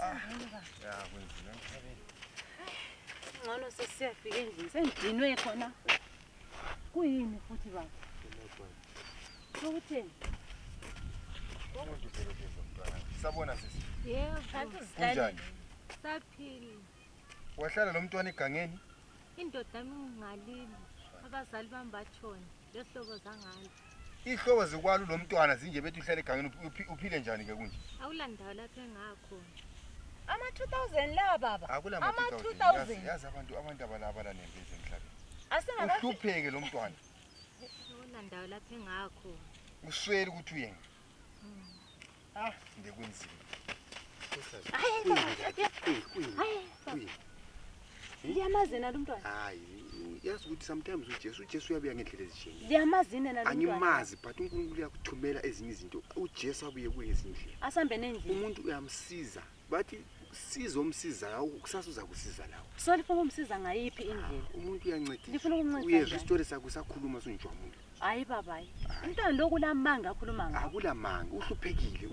Sengivuka. Ya kwenzile ngicabile. Ngcono sesiyafika endlini sengidinwe khona. Kuyini futhi baba? Ukuthini? Umuntu phela phezulu sabona sisi. Yebo. Kunjani? Saphila. Wahlala lo mntwana egangeni? Indoda yami ngalili. Abazali bami bathona. Lesihlobo zangalo. Ihlobo zikwalo lo mntwana zinje bethi uhlala egangeni uphile njani ke kunje? Awulandawo lapha engakhona. Ama 2000 la baba. Akula Ama 2000. Yazi abantu abalala nempilo emhlabeni. Asingakafi. Uhlupheke lo mntwana. Awulandawo lapha engakhona. Uswele ukuthi uyena. Ndekwenzile. Liyamazina lo mntwana. Hayi, yazi ukuthi sometimes uJesu uyabuya ngendlela ezishiyene. Liyamazina na lo mntwana. Angimazi but uNkulunkulu uyakuthumela ezinye izinto. uJesu abuye kuyezindlela. Asambe nendlini. Umuntu uyamsiza. Bathi sizomsiza kusasa uza kusiza lawo. So lifuna umsiza ngayiphi indlela? Umuntu uyancedisa. Lifuna ukuncedisa. Uyezwa isitori sakho sakhuluma sonjwamule. Hayi baba hayi. Umntwana lokulamanga akhuluma ngawo. Akulamanga uhluphekile.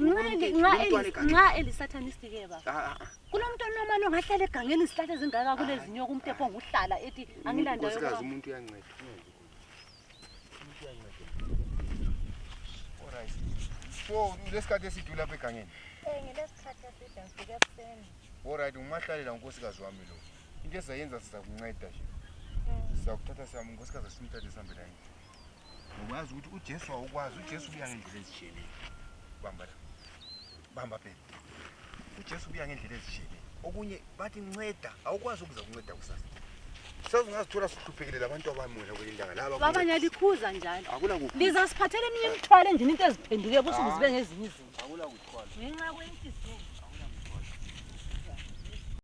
Nxa elisathanist ke baba. Kunomntwana nomani ongahlala egangeni isihlahla ezingaka kulezinyo kumtepo onguhlala ethi angilandayo. Nkosikazi umuntu uyanceda. Umuntu uyanceda. Alright. So lesikhathi esidula lapha egangeni. Ngilesikhathi eside ngifike ekuseni. Alright, ungahlalela unkosikazi wami lo. Into ezayenza siza kunceda nje. Siza kuthatha sami unkosikazi simthathe sambe la endlini. Ukwazi ukuthi uJesu awukwazi, uJesu ubuya ngendlela ezishiyene. Bamba la. Bamba phela. uJesu ubuya ngendlela ezishiyene. Okunye bathi nceda, awukwazi ukuza kunceda kusasa. Sazi ungazithola sihluphekile labantu abamona kwelindanga laba. Baba nyalikhuza njalo. Akula kuphi. Lizasiphathela eminye imithwalo endini into eziphenduke busuku zibe ngezinye izinto. Akula kuthwala. Ngenxa kwenhliziyo.